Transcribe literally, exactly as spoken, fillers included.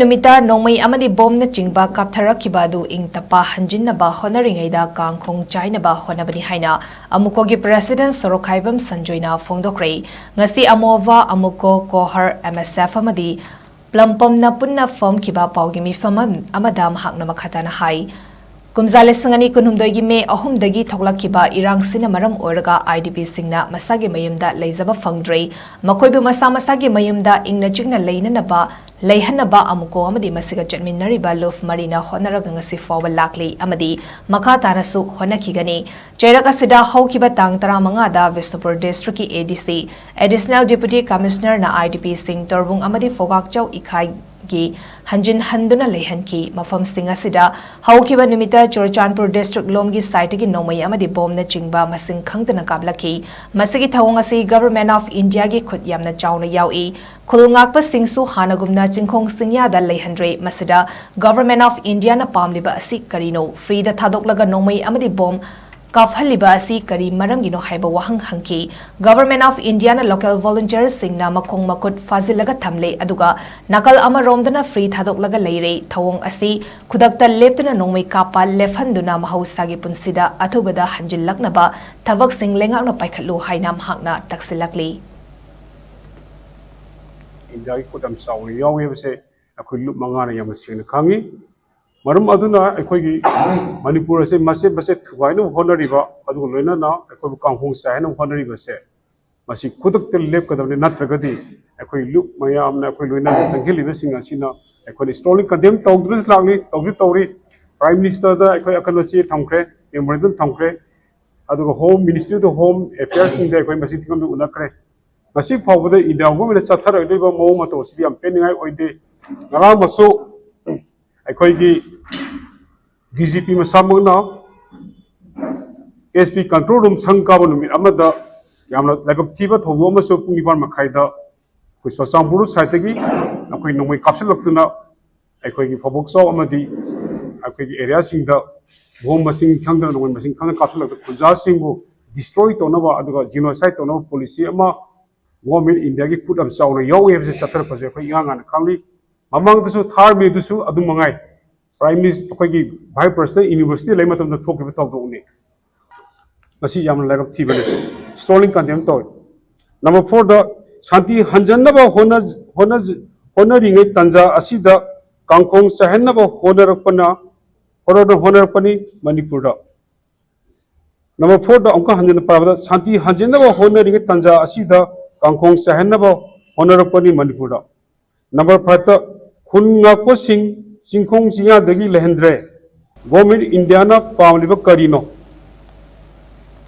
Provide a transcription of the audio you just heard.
ꯅꯨꯃꯤꯠꯇ ꯅꯣꯡꯃꯩ ꯑꯃꯗꯤ ꯕꯣꯝꯅꯆꯤꯡꯕ ꯀꯥꯞꯊꯔꯛꯈꯤꯕ ꯑꯗꯨ ꯏꯪ ꯇꯞꯄ ꯍꯟꯖꯤꯟꯅꯕ ꯍꯣꯠꯅꯔꯤꯉꯩꯗ ꯀꯥꯡꯈꯣꯡ ꯆꯥꯏꯅꯕ ꯍꯣꯠꯅꯕꯅꯤ ꯍꯥꯏꯅ ꯑꯃꯨꯀꯣꯒꯤ president ꯁꯣꯔꯣꯛꯈꯥꯏꯕꯝ ꯁꯟꯖꯣꯏꯅ ꯐꯣꯡꯗꯣꯛꯈ꯭ꯔꯦ꯫ ꯉꯁꯤ ꯑꯃꯣꯚ, ꯑꯃꯨꯀꯣ, ꯀꯣꯍꯔ, M S F ꯑꯃꯗꯤ ꯄ꯭ꯂꯝꯄꯝꯅ ꯄꯨꯟꯅ ꯐꯝꯈꯤꯕ ꯄꯥꯎꯒꯤ ꯃꯤꯐꯝ ꯑꯃ-, ꯑꯃꯗ ꯃꯍꯥꯛꯅ ꯃꯈꯥ ꯇꯥꯅ ꯍꯥꯏ, ꯀꯨꯝꯖꯥ ꯂꯤꯁꯤꯡ ꯑꯅꯤ ꯀꯨꯟꯍꯨꯝꯗꯣꯏꯒꯤ ꯃꯦ ꯑꯍꯨꯝꯗꯒꯤ ꯊꯣꯛꯂꯛꯈꯤꯕ ꯏꯔꯥꯡꯁꯤꯅ ꯃꯔꯝ ꯑꯣꯏꯔꯒ IDPꯁꯤꯡꯅ ꯃꯁꯥꯒꯤ ꯃꯌꯨꯝꯗ ꯂꯩꯖꯕ ꯐꯪꯗ꯭ꯔꯦ꯫ ꯃꯈꯣꯏꯕꯨ ꯃꯁꯥ ꯃꯁꯥꯒꯤ ꯃꯌꯨꯝꯗ ꯏꯪꯅ ꯆꯤꯛꯅ ꯂꯩꯅꯅꯕ, ꯂꯩꯍꯟꯅꯕ ꯑꯃꯨꯀꯣ ꯑꯃꯗꯤ ꯃꯁꯤꯒ ꯆꯠꯃꯤꯟꯅꯔꯤꯕ ꯂꯨꯞ ꯃꯔꯤꯅ ꯍꯣꯠꯅꯔꯒ ꯉꯁꯤ ꯐꯥꯎꯕ ꯂꯥꯛꯂꯤ ꯑꯃꯗꯤ ꯃꯈꯥ ꯇꯥꯅꯁꯨ ꯍꯣꯠꯅꯈꯤꯒꯅꯤ꯫ ꯆꯩꯔꯛ ꯑꯁꯤꯗ ꯍꯧꯈꯤꯕ ꯇꯥꯡ ꯇꯔꯥꯃꯉꯥꯗ ꯕꯤꯁꯅꯨꯄꯨꯔ districtꯀꯤ ADC, Additional Deputy Commissionerꯅ IDPꯁꯤꯡ ꯇꯣꯔꯕꯨꯡ ꯑꯃꯗꯤ ꯐꯣꯒꯥꯛꯆꯧ ꯏꯈꯥꯏꯒꯤ ꯍꯟꯖꯤꯟ ꯍꯟꯗꯨꯅ ꯂꯩꯍꯟꯈꯤ꯫ ꯃꯐꯝꯁꯤꯡ ꯑꯁꯤꯗ ꯍꯧꯈꯤꯕ ꯅꯨꯃꯤꯠꯇ ꯆꯨꯔꯆꯥꯟꯄꯨꯔ district ꯂꯣꯝꯒꯤ sideꯇꯒꯤ ꯅꯣꯡꯃꯩ ꯑꯃꯗꯤ ꯕꯣꯝꯅꯆꯤꯡꯕ ꯃꯁꯤꯡ ꯈꯪꯗꯅ ꯀꯥꯞꯂꯛꯈꯤ꯫ ꯃꯁꯤꯒꯤ ꯊꯧꯑꯣꯡ ꯑꯁꯤ Government of Indiaꯒꯤ ꯈꯨꯠ ꯌꯥꯝꯅ ꯆꯥꯎꯅ ꯌꯥꯎꯏ꯫ ꯈꯨꯜ ꯉꯥꯛꯄꯁꯤꯡꯁꯨ ꯍꯥꯟꯅꯒꯨꯝꯅ ꯆꯤꯡꯈꯣꯡ ꯆꯤꯡꯌꯥꯗ ꯂꯩꯍꯟꯗ꯭ꯔꯦ꯫ ꯃꯁꯤꯗ Government of Indiaꯅ ꯄꯥꯝꯂꯤꯕ ꯑꯁꯤ ꯀꯔꯤꯅꯣ? Freeꯗ ꯊꯥꯗꯣꯛꯂꯒ ꯅꯣꯡꯃꯩ ꯑꯃꯗꯤ ꯕꯣꯝ ꯀꯥꯞꯍꯜꯂꯤꯕ ꯑꯁꯤ ꯀꯔꯤ ꯃꯔꯝꯒꯤꯅꯣ ꯍꯥꯏꯕ ꯋꯥꯍꯪ ꯍꯪꯈꯤ꯫ Government of Indiaꯅ local volunteerꯁꯤꯡꯅ ꯃꯈꯣꯡ ꯃꯈꯨꯠ ꯐꯥꯖꯤꯜꯂꯒ ꯊꯝꯂꯦ, ꯑꯗꯨꯒ ꯅꯥꯀꯜ ꯑꯃꯔꯣꯝꯗꯅ free ꯊꯥꯗꯣꯛꯂꯒ ꯂꯩꯔꯦ꯫ ꯊꯧꯑꯣꯡ ꯑꯁꯤ ꯈꯨꯗꯛꯇ ꯂꯦꯞꯇꯨꯅ ꯅꯣꯡꯃꯩ ꯀꯥꯞꯄ ꯂꯦꯞꯍꯟꯗꯨꯅ ꯃꯍꯧꯁꯥꯒꯤ ꯄꯨꯟꯁꯤꯗ ꯑꯊꯨꯕꯗ ꯍꯟꯖꯤꯜꯂꯛꯅꯕ ꯊꯕꯛꯁꯤꯡ ꯂꯩꯉꯥꯛꯅ ꯄꯥꯏꯈꯠꯂꯨ ꯍꯥꯏꯅ ꯃꯍꯥꯛꯅ ꯇꯛꯁꯤꯜꯂꯛꯂꯤ꯫ ꯏꯟꯗꯤꯌꯥꯒꯤ ꯈꯨꯠ ꯌꯥꯝ ꯆꯥꯎꯅ ꯌꯥꯎꯏ ꯍꯥꯏꯕꯁꯦ ꯑꯩꯈꯣꯏ ꯂꯨꯞ ꯃꯉꯥꯅ ꯌꯥꯝꯅ ꯁꯦꯡꯅ ꯈꯪꯉꯤ꯫ ꯃꯔꯝ ꯑꯗꯨꯅ ꯑꯩꯈꯣꯏꯒꯤ ꯃꯅꯤꯄꯨꯔ ꯑꯁꯦ ꯃꯆꯦꯠ ꯃꯆꯦꯠ ꯊꯨꯒꯥꯏꯅꯕ ꯍꯣꯠꯅꯔꯤꯕ, ꯑꯗꯨꯒ ꯂꯣꯏꯅꯅ ꯑꯩꯈꯣꯏꯕꯨ ꯀꯥꯡꯈꯣꯡ ꯆꯥꯏꯍꯟꯅꯕ ꯍꯣꯠꯅꯔꯤꯕꯁꯦ, ꯃꯁꯤ ꯈꯨꯗꯛꯇ ꯂꯦꯞꯀꯗꯕꯅꯤ꯫ ꯅꯠꯇ꯭ꯔꯒꯗꯤ ꯑꯩꯈꯣꯏ ꯂꯨꯞ ꯃꯌꯥꯝꯅ ꯑꯩꯈꯣꯏ ꯂꯣꯏꯅꯅ ꯆꯪꯁꯤꯜꯂꯤꯕꯁꯤꯡ ꯑꯁꯤꯅ ꯑꯩꯈꯣꯏꯅ strongly condemn ꯇꯧꯗꯨꯅꯁꯨ ꯂꯥꯛꯂꯤ, ꯇꯧꯁꯨ ꯇꯧꯔꯤ꯫ Prime Ministerꯗ ꯑꯩꯈꯣꯏ ꯑꯀꯟꯕ ꯆꯦ ꯊꯝꯈ꯭ꯔꯦ, memorandum ꯊꯝꯈ꯭ꯔꯦ꯫ ꯑꯗꯨꯒ Home Ministry of Home Affairsꯁꯤꯡꯗ ꯑꯩꯈꯣꯏ ꯃꯁꯤ ꯊꯤꯡꯐꯝꯗ ꯎꯅꯈ꯭ꯔꯦ꯫ ꯉꯁꯤ ꯐꯥꯎꯕꯗ ꯏꯟꯗꯤꯌꯥ governmentꯅ ꯆꯠꯊꯔꯛꯂꯤꯕ ꯃꯑꯣꯡ ꯃꯇꯧ ꯑꯁꯤꯗꯤ ꯌꯥꯝ ꯄꯦꯟꯅꯤꯡꯉꯥꯏ ꯑꯣꯏꯗꯦ꯫ ꯉꯔꯥꯡꯃꯁꯨ ꯑꯩꯈꯣꯏꯒꯤ DGP ꯃꯁꯥꯃꯛꯅ SP control room ꯁꯪ ꯀꯥꯕ ꯅꯨꯃꯤꯠ ꯑꯃꯗ ꯌꯥꯝꯅ ꯂꯥꯏꯕꯛ ꯊꯤꯕ ꯊꯧꯗꯣꯛ ꯑꯃꯁꯨ ꯄꯨꯡ ꯅꯤꯄꯥꯟ ꯃꯈꯥꯏꯗ ꯑꯩꯈꯣꯏ ꯆꯨꯔꯆꯥꯟꯄꯨꯔ sideꯇꯒꯤ ꯑꯩꯈꯣꯏ ꯅꯣꯡꯃꯩ ꯀꯥꯞꯁꯤꯜꯂꯛꯇꯨꯅ ꯑꯩꯈꯣꯏꯒꯤ ꯐꯧꯕꯣꯛꯆꯥꯎ ꯑꯃꯗꯤ ꯑꯩꯈꯣꯏꯒꯤ areaꯁꯤꯡꯗ ꯕꯣꯝ ꯃꯁꯤꯡ ꯈꯪꯗꯅ ꯅꯣꯡꯃꯩ ꯃꯁꯤꯡ ꯈꯪꯗꯅ ꯀꯥꯞꯁꯤꯜꯂꯛꯇ ꯈꯨꯟꯖꯥꯁꯤꯡꯕꯨ destroy ꯇꯧꯅꯕ ꯑꯗꯨꯒ genocide ꯇꯧꯅꯕ policy ꯑꯃ government Indiaꯒꯤ ꯈꯨꯠ ꯌꯥꯝ ꯆꯥꯎꯅ ꯌꯥꯎꯏ ꯍꯥꯏꯕꯁꯤ ꯆꯠꯊꯔꯛꯄꯁꯦ ꯑꯩꯈꯣꯏ ꯏꯉꯥꯡ ꯉꯥꯡꯅ ꯈꯪꯂꯤ꯫ ꯃꯃꯥꯡꯗꯁꯨ ꯊꯥꯔꯃꯤꯗꯨꯁꯨ ꯑꯗꯨꯝ ꯃꯉꯥꯏ꯫ Prime Minister, ꯑꯩꯈꯣꯏꯒꯤ Vice President university ꯂꯩ ꯃꯇꯝꯗ ꯊꯣꯛꯈꯤꯕ ꯊꯧꯗꯣꯛꯅꯤ꯫ ꯃꯁꯤ ꯌꯥꯝꯅ ꯂꯥꯏꯕꯛ ꯊꯤꯕꯅꯤ꯫ Strongly condemn ꯇꯧꯏ꯫ Number fourꯗ, ꯁꯥꯟꯇꯤ ꯍꯟꯖꯟꯅꯕ ꯍꯣꯠꯅ- ꯍꯣꯠꯅ- ꯍꯣꯠꯅꯔꯤꯉꯩ ꯇꯥꯟꯖꯥ ꯑꯁꯤꯗ ꯀꯥꯡꯈꯣꯡ ꯆꯥꯏꯍꯟꯅꯕ ꯍꯣꯠꯅꯔꯛꯄꯅ ꯍꯣꯠꯅ- ꯍꯣꯠꯅꯔꯛꯄꯅꯤ ꯃꯅꯤꯄꯨꯔꯗ꯫ Number fourꯗ ꯑꯃꯨꯛꯀ ꯍꯟꯖꯟꯅ ꯄꯥꯕꯗ, ꯁꯥꯟꯇꯤ ꯍꯟꯖꯟꯅꯕ ꯍꯣꯠꯅꯔꯤꯉꯩ ꯇꯥꯟꯖꯥ ꯑꯁꯤꯗ ꯀꯥꯡꯈꯣꯡ ꯆꯥꯏꯍꯟꯅꯕ ꯍꯣꯠꯅꯔꯛꯄꯅꯤ ꯃꯅꯤꯄꯨꯔꯗ꯫ Number fiveꯇ, ꯈꯨꯟ ꯉꯥꯛꯄꯁꯤꯡ ꯆꯤꯡꯈꯣꯡ ꯆꯤꯡꯌꯥꯗꯒꯤ ꯂꯩꯍꯟꯗ꯭ꯔꯦ꯫ Government Indiaꯅ ꯄꯥꯝꯂꯤꯕ ꯀꯔꯤꯅꯣ?